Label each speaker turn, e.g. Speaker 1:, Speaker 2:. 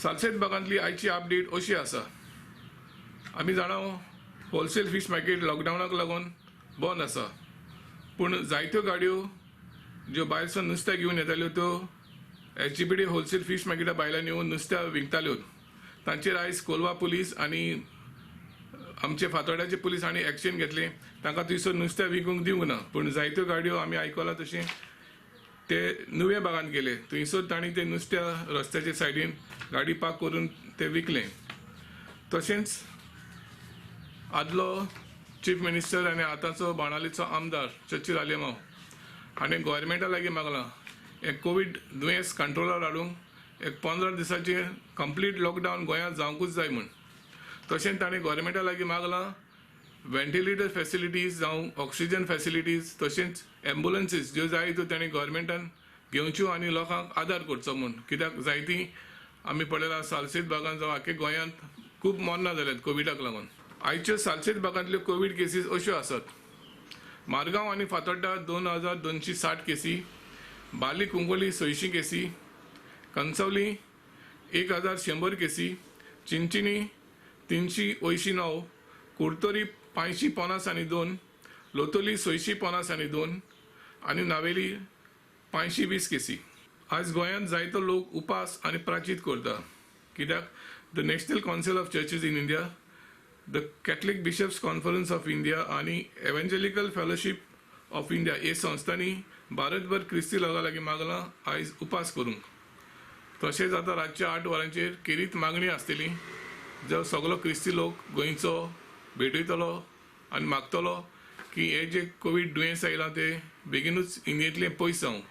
Speaker 1: सालसेत भागांतली आयची अपडेट अशी आसा. आमी जाणा होलसेल फीश मार्केट लॉकडावनाक लागून बंद आसा, पूण जायत्यो गाडयो ज्यो भायरसून नुस्तें घेवन येताल्यो त्यो एसजीपीडी होलसेल फीश मार्केटा भायल्यान येवन नुस्त्या विकताल्यो. तांचेर आयज कोलवा पुलीस आनी आमचे फातोड्याचे पुलीस हांणी एक्शन घेतलें. तांकां थंयसर नुस्तें विकूंक दिवंक ना, पूण जायत्यो गाडयो आमी आयकलां तशें ते नुवें भागांत गेले, थंयसर तांणी ते नुस्त्या रस्त्याचे सायडीन गाडी पार्क करून ते विकलें. तशेंच आदलो चीफ मिनिस्टर आनी आतांचो बाणावलेचो आमदार चर्चिल आलेमांव हाणें गोवोरमेंटा लागीं मागलां एक कोवीड दुयेंस कंट्रोलार हाडूंक एक 15 दिसांचें कंप्लीट लॉकडावन गोंयांत जावंकूच जाय म्हूण. तशेंच ताणें गोवोरमेंटा लागीं मागलां व्हेंटिलेटर फॅसिलिटीज जावं ऑक्सिजन फॅसिलिटीज तशेंच एम्बुलन्सीस ज्यो जाय त्यो ताणें गोवोरमेंटान घेवच्यो आनी लोकांक आदार करचो म्हूण. कित्याक जायतीं आमी पळयलां सालसेत भागांत जावं आख्खे गोंयांत खूब मरणां जाल्यात कोविडाक लागून. आयच्यो सालसेत भागांतल्यो कोवीड केसीस अश्यो आसात. मारगांव आनी फातोड्डा 2260 केसी, बाली कुंकळी 600 केसी, कणसवली 1100 केसी, चिंचिनी 389, कुडतरी 552, लोतोली 652 आनी नावेली 520 केसी. आज गोंयांत जायतो लोक उपास आनी प्राचीत करता, कित्याक the National Council of Churches in India, the Catholic Bishops Conference of India आनी एव्हेंजेलिकल फेलोशीप ऑफ इंडिया हे संस्थांनी भारतभर क्रिस्ती लोकां लागीं मागलां आयज उपास करूंक. तशेंच आतां रातच्या 8 वरांचेर खेरीत मागणी आसतली, जो सगलो क्रिस्ती लोक गोंयचो भेटयतलो आनी मागतलो की हे जे कोवीड दुयेंस आयलां ते बेगीनूच इंडियेंतलें पयस जावं.